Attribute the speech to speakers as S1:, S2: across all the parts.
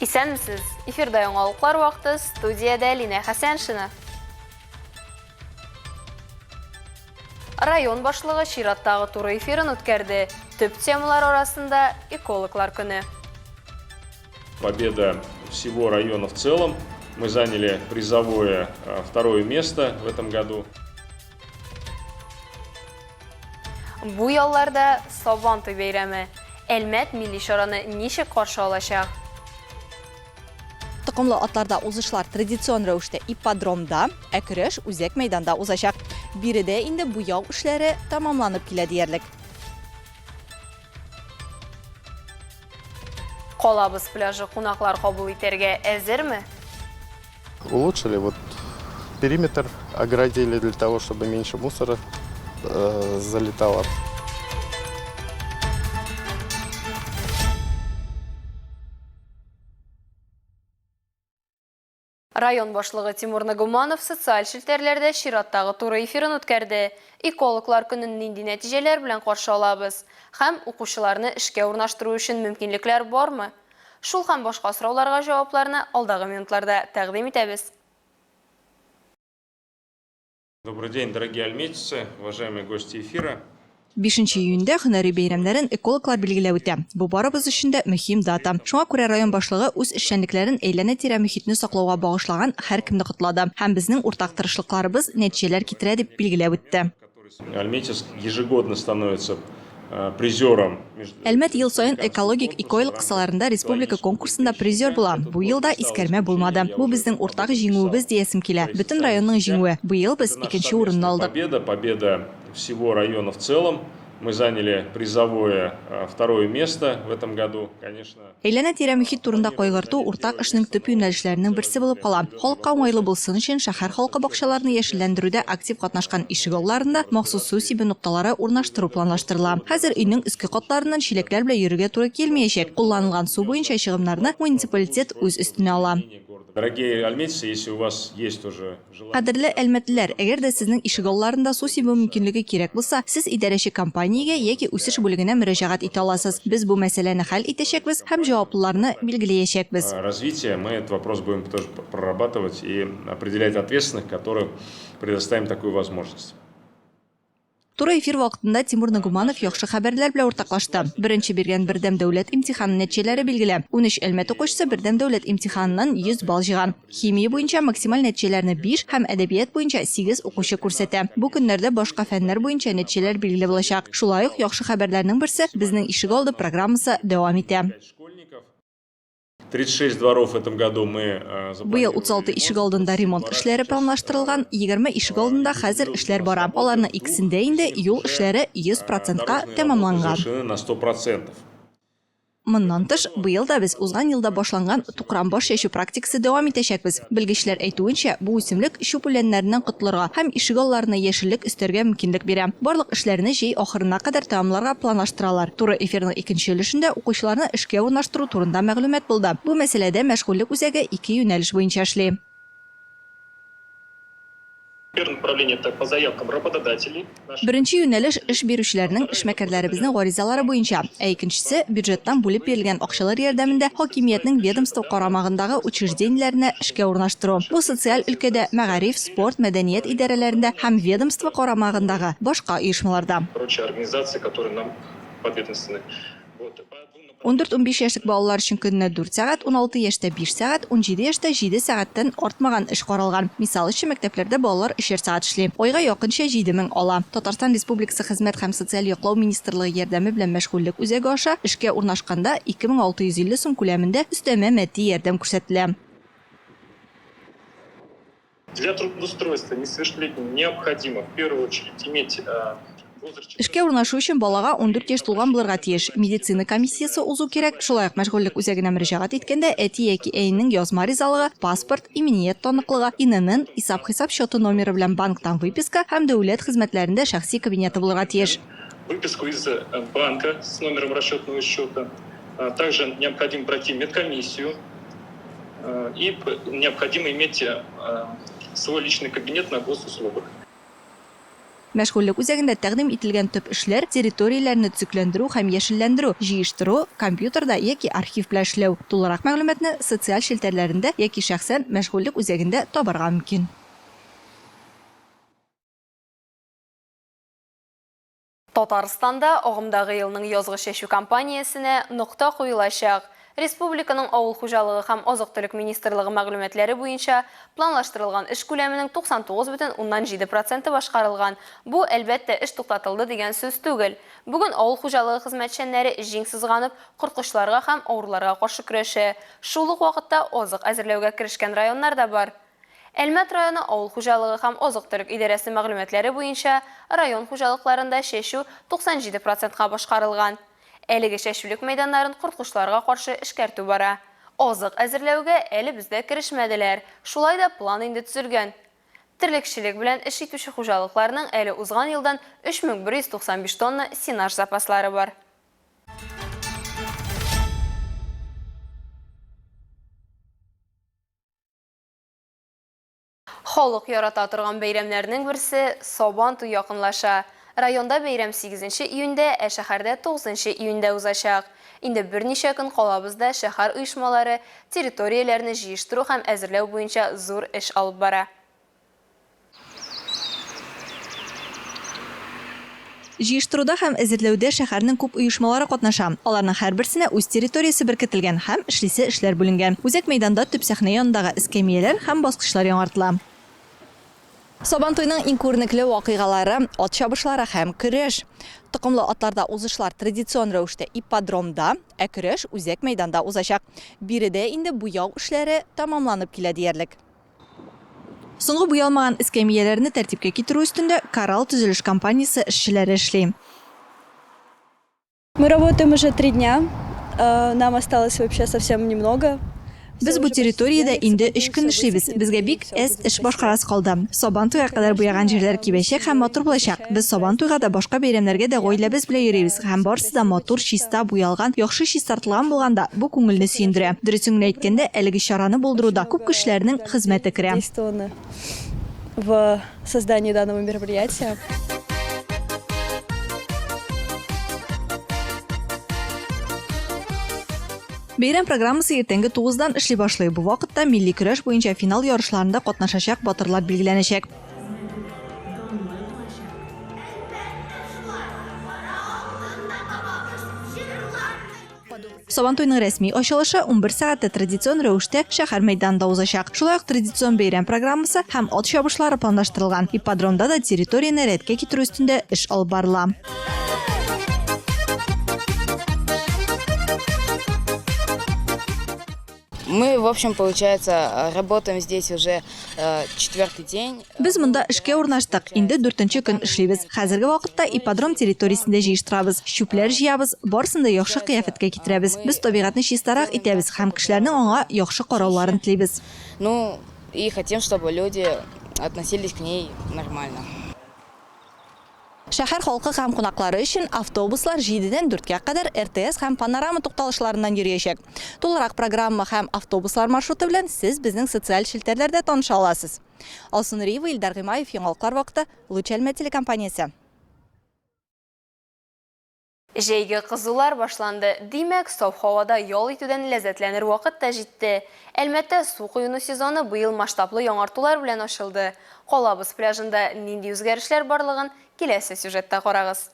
S1: Исәнмесез! Эфирда яңалыклар вакыты, студиядә Линә Хәсәншина. Район башлыгы чираттагы туры эфирын үткәрде. Төп темалар арасында экологлар көне.
S2: Победа всего района в целом. Мы заняли призовое второе место в этом году.
S1: Бу ялларда Сабан туй бәйрәме. Әлмәт милли чараны ничек каршы алачак?
S3: Токымлы атларда узышлар традицион рәвештә ипподромда, ә көрәш үзәк мәйданда узачак. Биредә инде буяу эшләре тәмамланып килә диярлек.
S1: Калабыз пляжы кунаклар кабул итәргә әзерме?
S4: Улучшили вот периметр, оградили для того, чтобы меньше мусора залетало.
S1: Район башлыгы Тимур Нагуманов социаль челтәрләрдә чираттагы туры эфирын үткәрде. Экологлар көнен нинди нәтиҗәләр белән каршы алабыз? Һәм укучыларны эшкә урнаштыру өчен мөмкинлекләр бармы? Шул һәм башка сорауларга җавапларны алдагы минутларда тәкъдим итәбез.
S2: Добрый день, дорогие альметьевцы, уважаемые гости эфира.
S3: Бишенче июньдә һөнәри бәйрәмнәрен экологлар билгеләп үтә. Бу барыбыз өчен дә мөһим дата. Шуңа күрә район башлыгы үз эшчәнлекләрен әйләнә-тирә мөхитне саклауга багышлаган һәркемне котлады һәм безнең уртак тырышлыкларыбыз нәтиҗәләр китерә дип билгеләп үтте.
S2: Альметьевск ежегодно становится призером.
S3: Әлмәт ел саен Экологик икойл кысаларында республика конкурсында призер була. Бу ел да искәрмә булмады. Бу безнең уртак җиңүебез диясем килә. Бөтен районның җиңүе. Быел без икенче урынны алдык.
S2: Победа, победа всего района в целом. Мы заняли призовое второе место в этом году, конечно.
S3: Әйләнә-тирә мөхит турында кайгырту уртак эшнең төп юнәлешләренең берсе булып кала. Халыкка уңайлы булсын өчен, шәһәр халкы бакчаларны яшелләндерүдә актив катнашкан ишегалларында махсус су сибү нокталары урнаштыру планлаштырыла. Хәзер өйнең өске катларыннан чиләкләр белән йөрергә туры килмәячәк, кулланылган су буенча чыгымнарны муниципалитет үз өстенә ала.
S2: Дорогие альметьевцы, если у вас есть уже желание.
S3: Кадерле әлмәтлеләр, әгәр дә сезнең ишегалларында су сибү мөмкинлеге кирәк булса, сез идарәче компаниягә яки үсеш бүлегенә мөрәҗәгать итә аласыз. Без бу мәсьәләне хәл итәчәкбез һәм җаваплыларны билгеләячәкбез.
S2: Развития мы этот вопрос будем тоже прорабатывать и определять ответственных, которым предоставим такую возможность.
S3: Туры эфир вакытында Тимур Нагуманов яхшы хәбәрләр белән уртаклашты. Беренче биргән бердәм дәүләт имтиханы нәтиҗәләре билгеле. 13 Әлмәт укучысы бердәм дәүләт имтиханыннан 100 балл җыйган. Химия буенча максималь нәтиҗәләрне 5 һәм әдәбият буенча 8 укучы күрсәтә. Бу көннәрдә башка фәннәр буенча нәтиҗәләр билгеле булачак. Шулай ук яхшы хәбәрләрнең берсе, Безнең ишегалды программасы дәвам итә.
S2: 36 дворов в этом году мы э,
S3: Быел 36 ишегалдында ремонт эшләре планлаштырылган, 20 ишегалдында хәзер эшләр бара. Аларның икесендә инде юл эшләре 100 процентка тәмамланган.
S2: На 100 процентов.
S3: Моннан тыш, быел да без узган елда башланган тукранбаш чәчү практикасы дәвам итәчәкбез. Белгечләр әйтүенчә, бу үсемлек чүп үләннәреннән котылырга һәм ишегалларына яшеллек өстәргә мөмкинлек бирә. Барлык эшләрне җәй ахырына кадәр тәмамларга планлаштыралар. Туры эфирның икенче өлешендә укучыларны эшкә урнаштыру турында мәгълүмат булды. Бу мәсьәләдә мәшгульлек үзәге ике юнәлеш буенча эшли.
S5: Первое направление, это по заявкам работодателей.
S3: Беренче юнәлеш, эш бирүчеләрнең, эшмәкәрләребезнең гаризалары буенча, ә икенчесе, бюджеттан бүлеп бирелгән акчалар ярдәмендә хакимиятнең ведомство карамагындагы учреждениеләренә эшкә урнаштыру. Бу социаль өлкәдә, мәгариф, спорт, мәдәният идарәләрендә һәм ведомство карамагындагы башка оешмаларда.
S5: Прочие организации, которые нам подведомственны.
S3: Ундүрт-унбиш яшьлек балалар өчен көненә дүрт сәгать, 16 яшьтә биш сәгать, 17 яшьтә җиде сәгатьтән артмаган эш каралган. Мисал өчен, мәктәпләрдә балалар өчәр сәгать эшли. Айга якынча 7000 ала. Татарстан Республикасы Хезмәт һәм социаль яклау министрлыгы ярдәме белән мәшгульлек үзәге аша эшкә урнашканда 2650 сум күләмендә өстәмә матди ярдәм күрсәтелә.
S5: Для трудоустройства несовершеннолетним необходимо в первую очередь иметь возраст.
S3: Эшкә урнашу өчен балага 14 яшь тулган булырга тиеш. Медицина комиссиясе узу кирәк, шулай ук мәшгульлек үзәгенә мөрәҗәгать иткәндә әти яки әнинең язма ризалыгы, паспорт, иминият таныклыгы, ИНН, исап-хисап счеты номеры белән банктан выписка һәм дәүләт хезмәтләрендә шәхси кабинеты булырга тиеш.
S5: Выписку из банка с номером расчетного счета. Также необходимо пройти медкомиссию. И необходимо иметь свой личный кабинет на госуслугах.
S3: Мәшгульлек үзәгендә тәкъдим ителгән төп эшләр, территорияләрне төзекләндерү һәм яшелләндерү, җыештыру, компьютерда яки архив белән эшләү. Тулырак мәгълүматны социаль челтәрләрендә яки шәхсән мәшгульлек үзәгендә табарга мөмкин.
S1: Татарстанда агымдагы елның язгы чәчү кампаниясенә нокта куелачак. Республиканың Авыл хуҗалыгы һәм азык-төлек министрлыгы мәгълүматлары буенча, планлаштырылган эш күләменең 99,7 проценты башкарылган. Бу, әлбәттә, эш туктатылды дигән сүз түгел. Бүген авыл хуҗалыгы хезмәтчәннәре җиң сызганып, корткычларга һәм авыруларга каршы көрәшә. Шул ук вакытта азык әзерләүгә керешкән районнар да бар. Әлмәт районы авыл хуҗалыгы һәм азык-төлек идарәсе мәгълүматлары буенча, район хуҗалыкларында чәчү 97 процентка башкарылган. Әлеге чәчүлек мәйданнарын корткычларга каршы эшкәртү бара. Азык әзерләүгә әле бездә керешмәделәр, шулай да план инде төзелгән. Терлекчелек белән эш итүче хуҗалыкларның әле узган елдан 3195 тонна сенаж запаслары бар. Халык ярата торган бәйрәмнәрнең берсе, Сабан туе якынлаша. Районда бәйрәм сигезенче июньдә, ә шәһәрдә тугызынчы июньдә узачак. Инде берничә көн калабызда шәһәр оешмалары территорияләрне җыештыру һәм әзерләү буенча зур эш алып бара.
S3: Җыештыруда һәм әзерләүдә шәһәрнең күп оешмалары катнаша. Аларның һәрберсенә үз территориясе беркетелгән һәм эшлисе эшләр бүленгән. Үзәк мәйданда төп сәхнә янындагы эскәмияләр һәм баскычлар яңартыла. Сабантуйның иң күренекле вакыйгалары, ат чабышлары һәм көрәш. Токымлы атларда узышлар традицион рәвештә ипподромда, ә көрәш үзәк мәйданда узачак. Биредә инде буяу эшләре тәмамланып килә диярлек. Соңгы буялмаган эскәмияләрне тәртипкә китерү өстендә Коралл төзелеш компаниясе эшчеләре эшли.
S6: Мы работаем уже три дня, нам осталось вообще совсем немного.
S3: Без бу территориядә инде өч көн эшлибез, безгә бик әз эш башкарасы калды. Сабан туйга кадәр буяган җирләр кибәчәк һәм матур булачак. Без Сабан туйга да, башка бәйрәмнәргә дә гаиләбез белән йөрибез һәм барысы да матур, чиста, буялган, яхшы чистартылган булганда, бу күңелне сөендерә. Дөресен генә әйткәндә, әлеге чараны булдыруда күп кешеләрнең хезмәте керә.
S6: В создании данного мероприятия.
S3: Бәйрәм программасы иртәнге тугыздан эшли башлый. Бу вакытта милли көрәш буенча финал ярышларында катнашачак батырлар билгеләнәчәк. Сабантуйның рәсми ачылышы 11 сәгатьтә традицион рәвештә шәһәр мәйданында узачак. Шулай ук традицион бәйрәм программасы һәм ат чабышлары планлаштырылган. Ипподромда да территорияне рәткә китерү өстендә эш алып барыла.
S7: Мы, в общем, получается, работаем здесь уже э, четвертый день.
S3: Без монда эшкә урнаштык, инде дүртенче көн эшлибез. Хәзерге вакытта ипподром территориясендә җыештырабыз, чүпләр җыябыз, барысын да яхшы кыяфәткә китерәбез. Без табигатьне чистарак итәбез һәм кешеләрнең аңа яхшы карауларын телибез.
S7: Ну, и хотим, чтобы люди относились к ней нормально.
S3: Шәһәр халкы һәм кунаклары өчен автобуслар җидедән дүрткә кадәр РТС һәм Панорама тукталышларыннан йөриячәк. Тулырак программа һәм автобуслар маршруты белән сез безнең социаль челтәрләрдә таныша аласыз. Алсу Нуриева, Илдар Гыймаев, Яңалыклар вакыты, Луч Әлмәт телекомпаниясе.
S1: Җәйге кызулар башланды. Димәк, саф һавада ял итүдән ләззәтләнер вакыт та җитте. Әлмәттә су коену сезоны быел масштаблы яңартулар белән ачылды. Калабыз пляжында нинди үзгәрешләр барлыгын киләсе сюжетта карагыз.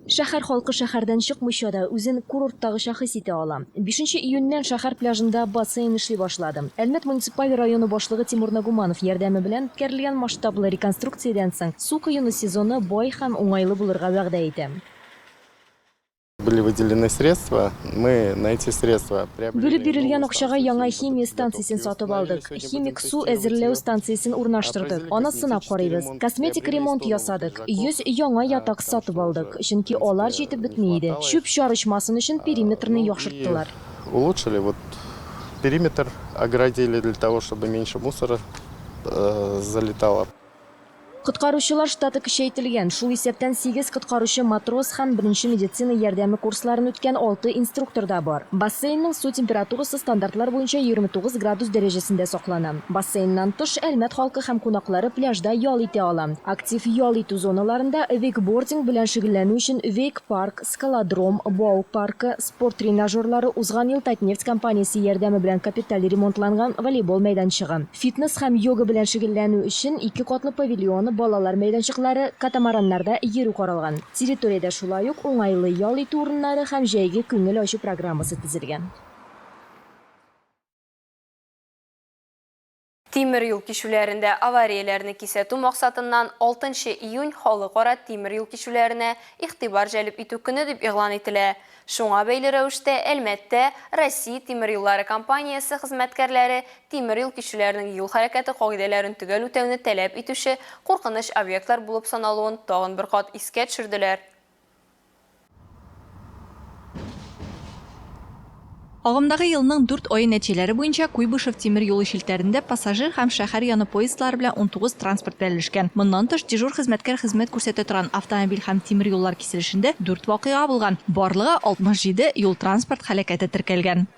S8: Шәһәр халкы шәһәрдән чыкмыйча да үзен курорттагыча хис итә ала. Бишенче июньнән шәһәр пляжында бассейн эшли башлады. Әлмәт муниципаль районы башлыгы Тимур Нагуманов ярдәме белән үткәрелгән масштаблы реконструкциядән соң су коену сезоны бай һәм уңайлы булырга вәгъдә итә.
S4: Были выделены средства, мы на эти средства приобрели
S8: Бүлеп бирелгән
S4: новую
S8: акчага
S4: станцию
S8: яңа химия
S4: химиподготовки,
S8: станциясен сатып
S4: установили.
S8: алдык.
S4: Сегодня
S8: Химик
S4: будем
S8: су
S4: тестировать
S8: әзерләү
S4: ее.
S8: станциясен урнаштырдык.
S4: Произвели
S8: Аны сынап
S4: косметический
S8: карыйбыз.
S4: ремонт,
S8: Косметик
S4: приобрели
S8: ремонт
S4: 100 новых
S8: ясадык.
S4: пиджаков,
S8: 100 яңа ятак
S4: потому
S8: сатып
S4: что
S8: алдык,
S4: уже, в
S8: чөнки алар
S4: принципе,
S8: җитеп
S4: не
S8: бетми иде.
S4: хватало их.
S8: Чүп-чар очмасын өчен периметрны
S4: Ну и
S8: яхшырттылар.
S4: улучшили вот периметр, оградили для того, чтобы меньше мусора залетало.
S8: Коткаручылар штаты көчәйтелгән, шул исәптән сигез коткаручы матрос һәм беренче медицина ярдәме курсларын үткән алты инструктор да бар. Бассейнның су температурасы стандартлар буенча 29 градус дәрәҗәсендә саклана. Бассейннан тыш, Әлмәт халкы һәм кунаклары пляжда ял итә ала. Актив ял итү зоналарында вейкбординг белән шөгыльләнү өчен вейк-парк, скалодром, бау паркы, спорт тренажерлары, узган ел Татнефть компаниясе ярдәме белән капиталь ремонтланган волейбол мәйданчыгы. Фитнес һәм йога белән шөгыльләнү өчен ике катлы павильон, балалар мәйданчыклары, катамараннарда йөрү каралган. Территориядә шулай ук уңайлы ял итү урыннары һәм җәйге күңел ачу программасы төзелгән.
S1: Тимер юл кичүләрендә аварияләрне кисәтү максатыннан 6 нчы июнь Халыкара тимер юл кичүләренә игътибар җәлеп итү көне дип игълан ителә. Шуңа бәйле рәвештә Әлмәттә Россия тимер юллары компаниясе хезмәткәрләре тимер юл кичүләренең юл хәрәкәте кагыйдәләрен төгәл үтәүне таләп итүче куркыныч объектлар булып саналуын тагын бер кат искә төшерделәр.
S3: Агымдагы елның дүрт ае нәтиҗәләре буенча Куйбышев тимер юлы челтәрендә пассажир һәм шәһәр яны поездлары белән 19 транспорт бәрелешкән. Моннан тыш, дежур хезмәткәр хезмәт күрсәтә торган автомобиль һәм тимер юллар киселешендә дүрт вакыйга булган. Барлыгы 67 юл-транспорт һәлакәте теркәлгән.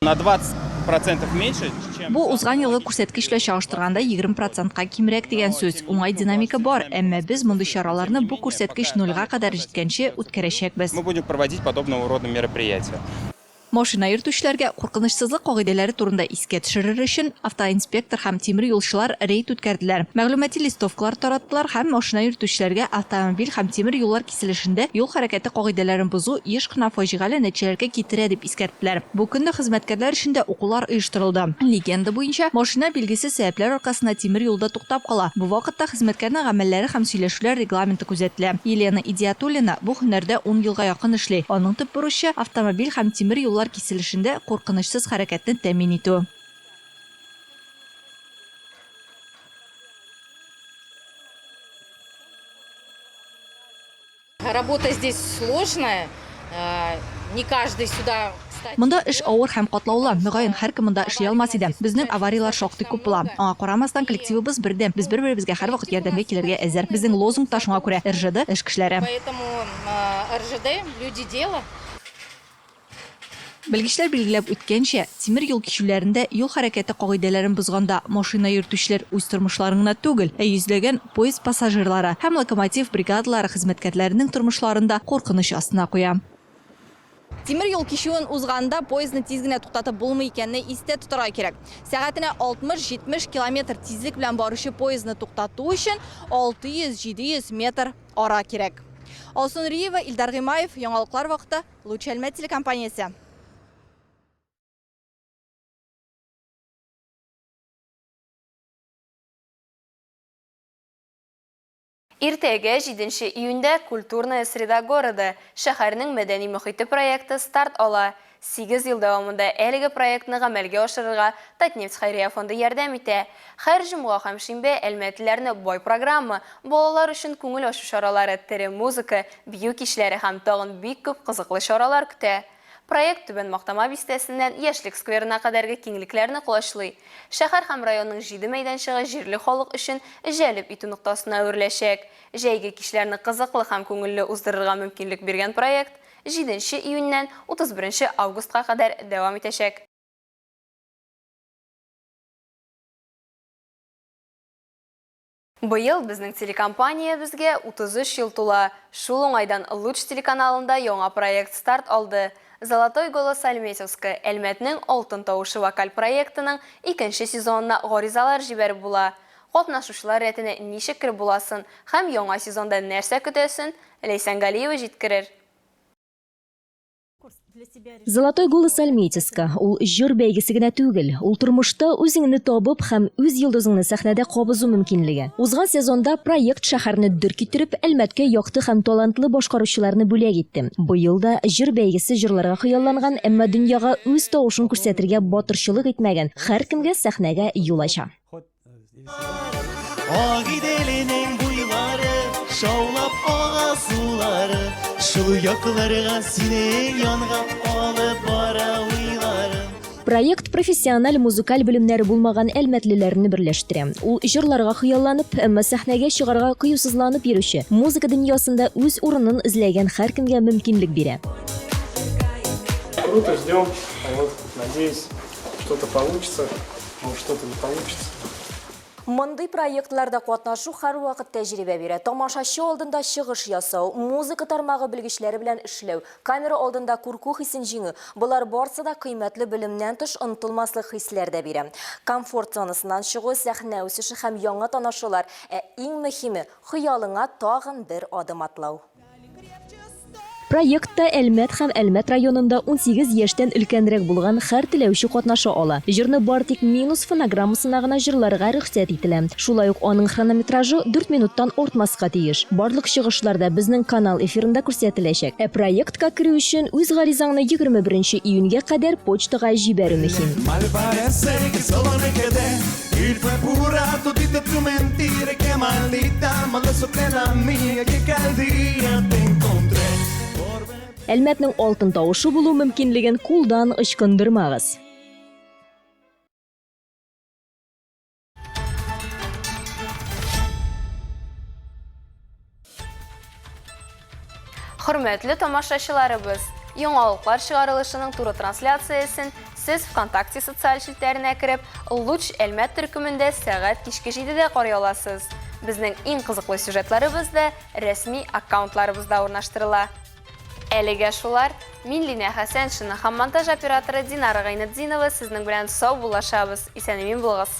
S9: На 20 процентов меньше, чем.
S3: Бу узган елгы күрсәткеч белән чагыштырганда 20 процентка кимрәк дигән сүз. Уңай динамика бар, әмма без мондый чараларны бу күрсәткеч нольга кадәр җиткәнче үткәрәчәкбез.
S9: Мы будем проводить подобного рода мероприятия.
S3: Машина йөртүчеләргә куркынычсызлык кагыйдәләре турында искә төшерер өчен автоинспектор һәм тимер юлчылар рейд үткәрделәр, мәгълүмати листовкалар тараттылар һәм машина йөртүчеләргә автомобиль һәм тимер юллар киселешендә юл хәрәкәте кагыйдәләрен бозу еш кына фаҗигале нәтиҗәләргә китерә дип искәрттеләр. Бу көнне хезмәткәрләр өчен дә укулар оештырылды. Легенда буенча, машина билгесез сәбәпләр аркасында тимер юлда туктап кала. Бу вакытта хезмәткәрнең гамәлләре һәм сөйләшүләр регламенты күзәтелә. Елена Идиатуллина бу һөнәрдә ун елга якын эшли. Аның төп бурычы, автомобиль һәм тимер юллар киселешендә куркынычсыз хәрәкәтне тәэмин итү.
S7: Работа здесь сложная, не каждый сюда, кстати.
S3: Монда эш авыр һәм катлаулы. Мөгаен, һәркем монда эшли алмас иде. Безнең аварияләр шактый күп була. Аңа карамастан, коллективыбыз бердәм. Без бер-беребезгә һәрвакыт ярдәмгә килергә әзер. Безнең лозунг та шуңа күрә, РЖД, эш кешеләре.
S7: Поэтому РЖД, люди дела.
S3: Белгечләр билгеләп үткәнчә, тимер юл кичүләрендә юл хәрәкәте кагыйдәләрен бозганда машина йөртүчеләр үз тормышларын гына түгел, ә йөзләгән поезд пассажирлары һәм локомотив бригадалары хезмәткәрләренең тормышларын да куркыныч астына куя.
S1: Тимер юл кичүен узганда поездны тиз генә туктатып булмый икәнне истә тотарга кирәк. Сәгатенә 60-70 километр тизлек белән баручы поездны туктату өчен 600-700 метр ара кирәк. Алсу Нуриева, Илдар Гыймаев, Яңалыклар вакыты, Луч Әлмәт телекомпаниясе. Иртәгә, җиденче июньдә, Культурная среда города, шәһәрнең мәдәни мохите проекты старт ала. Сигез ел дәвамында әлеге проектны гамәлгә ашырырга Татнефть хәйрия фонды ярдәм итә. Һәр җомга һәм шимбә әлмәтлеләрне бай программа, балалар өчен күңел ачу чаралары, тере музыка, бию кичләре һәм тагын бик күп кызыклы чаралар көтә. Проект Түбән Мактама бистәсеннән Яшьлек скверына кадәрге киңлекләрне колачлый. Шәһәр һәм районның җиде мәйданчыгы җирле халык өчен җәлеп итү ноктасына әвереләчәк. Җәйге кичләрне кызыклы һәм күңелле уздырырга мөмкинлек биргән проект җиденче июньнән 31 августка кадәр дәвам итәчәк. Быел безнең телекомпаниябезгә 33 ел тула. Шул уңайдан Луч телеканалында яңа проект старт алды. Золотой голос Альметьевска, Әлмәтнең алтын тавышы вокаль проектының икенче сезонына гаризалар җибәреп була. Катнашучылар рәтенә ничек кереп буласын һәм яңа сезонда нәрсә көтәсен Ләйсән Галиева җиткерер.
S8: Золотой голос Альметьевска ул җыр бәйгесе генә түгел, ул тормышта үзеңне табып һәм үз йолдызыңны сәхнәдә кабызу мөмкинлеге. Узган сезонда проект шәһәрне дөр китереп, Әлмәткә якты һәм талантлы башкаручыларны бүләк итте. Быел да җыр бәйгесе җырларга хыялланган, әмма дөньяга үз тавышын күрсәтергә батырчылык итмәгән һәркемгә сәхнәгә юл ача.
S10: Агиделенең буйлары, шаулап ага сулары, шул якларга синең янга алып бара уйларым.
S8: Проект профессиональ музыкаль белемнәре булмаган әлмәтлеләрне берләштерә. Ул җырларга хыялланып, әмма сәхнәгә чыгарга кыюсызланып йөрүче, музыка дөньясында үз урынын эзләгән һәркемгә мөмкинлек бирә.
S11: Круто, ждем. Вот, надеюсь, что-то получится, может, что-то не получится.
S12: Мондый проектларда катнашу һәрвакыт тәҗрибә бирә. Тамашачы алдында чыгыш ясау, музыка тармагы белгечләре белән эшләү, камера алдында курку хисен җиңү, болар барсы да кыйммәтле белемнән тыш онытылмаслык хисләр дә бирә. Комфорт зонасыннан чыгу, сәхнә үсеше һәм яңа танышулар, ә иң мөһиме, хыялыңа тагын бер адым атлау.
S8: Проектта Әлмәт һәм Әлмәт районында 18 яшьтән өлкәнрәк булган һәр теләүче катнаша ала. Җырны бары тик минус фонограммасына гына җырларга рөхсәт ителә. Шулай ук аның хронометражы дүрт минуттан артмаска тиеш. Барлык чыгышлар да безнең канал эфирында күрсәтеләчәк. Ә проектка керү өчен үз гаризаңны 21 июньгә кадәр почтага җибәрү мөһим. Әлмәтнең алтын тавышы булу мөмкинлеген кулдан ычкындырмагыз!
S1: Хөрмәтле тамашачыларыбыз, яңалыклар чыгарылышының туры трансляциясен сез ВКонтакте социаль челтәренә кереп, Луч Әлмәт төркемендә сәгать кичке 7-дә карый аласыз. Безнең иң кызыклы сюжетларыбыз да рәсми аккаунтларыбызда урнаштырыла. Әлегә шулар. Мин Линә Хәсәншина һәм монтаж операторы Динара Гайнетдинова сезнең белән сау буллашабыз. Исән-имин булыгыз.